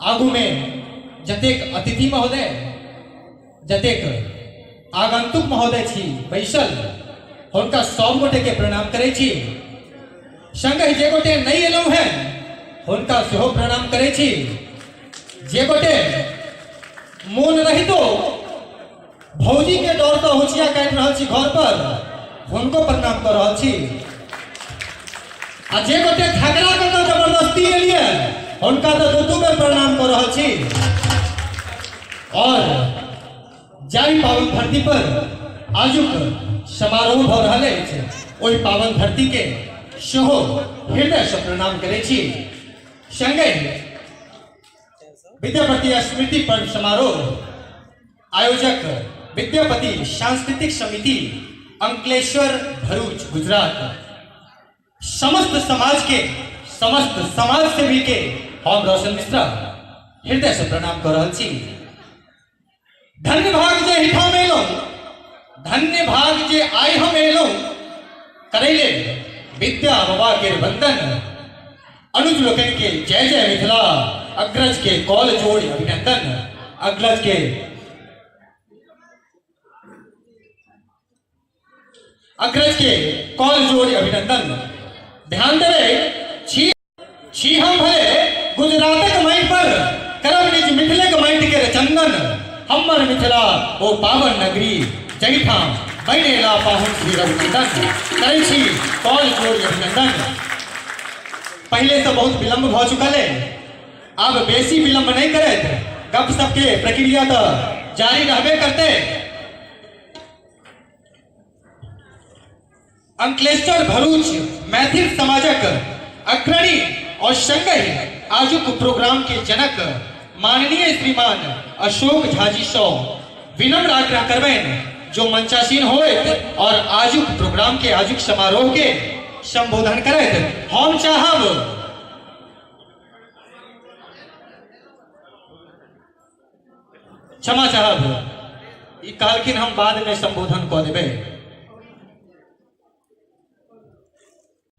आगू में जतेक अतिथि महोदय, जतेक आगंतुक महोदय छी बैसल, हुनका सब गोटे के प्रणाम करै छी। संगहि जे गोटे नहीं एलहुँ हैं हुनका सेहो प्रणाम करै छी। जे गोटे मोन रहितो भौजी के डर से होचिया काटि रहल छी घर पर, हुनको प्रणाम कर रहल छी। आ जे गोटे झगड़ा कऽ के जबरदस्ती एलियै हुनका तो दू दू बेर प्रणाम कर रहल छी। और जाहि पावन धरती पर आजुक समारोह भऽ रहल अछि ओहि पावन धरती के सेहो हृदय से प्रणाम करै छी। संगहि विद्यापति स्मृति पर्व समारोह आयोजक विद्यापति सांस्कृतिक समिति अंकलेश्वर भरूच गुजरात समस्त समाज के, समस्त समाज सेवी के हम रोशन मिश्रा हृदय से प्रणाम कर रहल छी। धन्य भाग जे एहिठाम एलहुँ, धन्य भाग जे आइ हम एलहुँ करै लेल विद्या बाबा के वंदन। अनुज लोकनि के जय जय मिथिला, अग्रज के कॉल जोड़ अभिनंदन। अग्रज के कॉल जोड़ अभिनंदन। ध्यान देवे छी छी हम भले गुजरातक माटि पर, करब निज मिथिलक माटि के चंदन। हमर मिथिला ओ पावन नगरी, जहिठाम बनेला पाहुन श्री रघुनंदन। करै छी कॉल जोड़ अभिनंदन। पहले तो बहुत विलंब भ चुकल है, अब बेसी विलंब नहीं करैत गप सप के प्रक्रिया तो जारी रहबे करते। अंकलेश्वर भरूच मैथिल समाजक अग्रणी और संगहि आजुक प्रोग्राम के जनक माननीय श्रीमान अशोक झाजी सौ विनम्र आग्रह करबनि जो मंचासीन होइत और आजुक प्रोग्राम के, आजुक समारोह के संबोधन करैत। हम चाहब क्षमा चाहब, ई कहलखिन हम बाद में संबोधन कऽ देबै।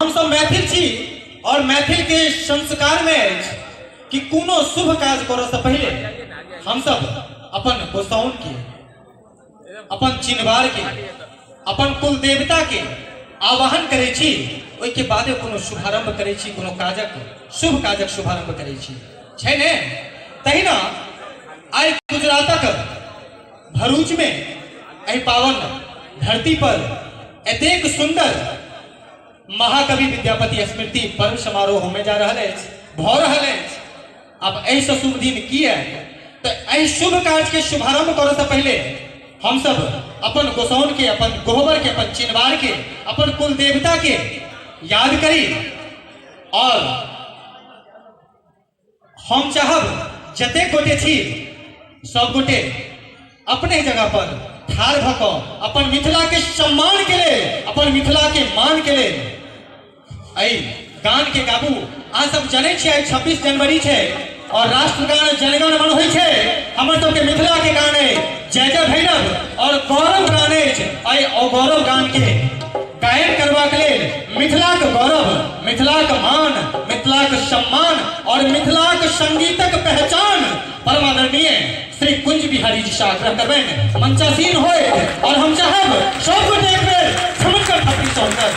हम सब मैथिल छी और मैथिल के संस्कार में अछि कि कोनो शुभ काज करऽ से पहले हम सब अपन गोसाउन के, अपन चिनवार के, अपन कुल देवता के आवाहन करै छी, ओहि के बादे कोनो शुभारंभ करै छी, कोनो काजक, शुभ काजक शुभारंभ करै छी, छै ने? तहिना आइ गुजरातक भरूच में एहि पावन धरती पर एतेक सुंदर महाकवि विद्यापति स्मृति पर्व समारोह होमे जा रहल अछि, भऽ रहल अछि। आब एहिसँ शुभ दिन की है? तऽ एहि शुभ कार्य के शुभारंभ करऽ से पहले हम सब अपन गोसाउन के, अपन गोहबर के, अपन चिनवार के, अपन कुल देवता के याद करी। और हम चाहब जतेक गोटे छी सब गोटे अपने जगह पर ठाढ़ भऽ कऽ अपन मिथिला के सम्मान के लेल, अपन मिथिला के मान के लेल एहि गान के गाबू। अहाँ सब जनै छियै आइ 26 जनवरी छै और राष्ट्रगान जनगण मन होइ छै। हमर सबके मिथिला के गान अछि जय जय भैरव और गौरव गान अछि। एहि गौरव गान के गायन करबाक लेल मिथिलाक गौरव, मिथिलाक मान, मिथिलाक सम्मान और मिथिलाक संगीतक पहचान परमादरणीय श्री कुंज बिहारी जी से आग्रह करबनि मंचासीन होए। और हम चाहब सब गोटे एक बेर झमककर थपड़ी से हुनकर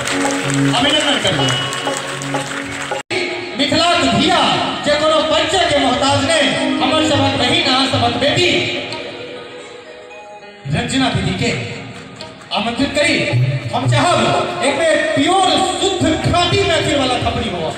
अभिनंदन करबै। मिथिलाक धिया जे कोनो परिचय के मोहताज नहि, हमर सबक बहिन, अहाँ सबक बेटी रंजना दीदी के आमंत्रित करी। हम चाहब एक बेर प्योर शुद्ध खाँटी मैथिल वाला थपड़ी हो।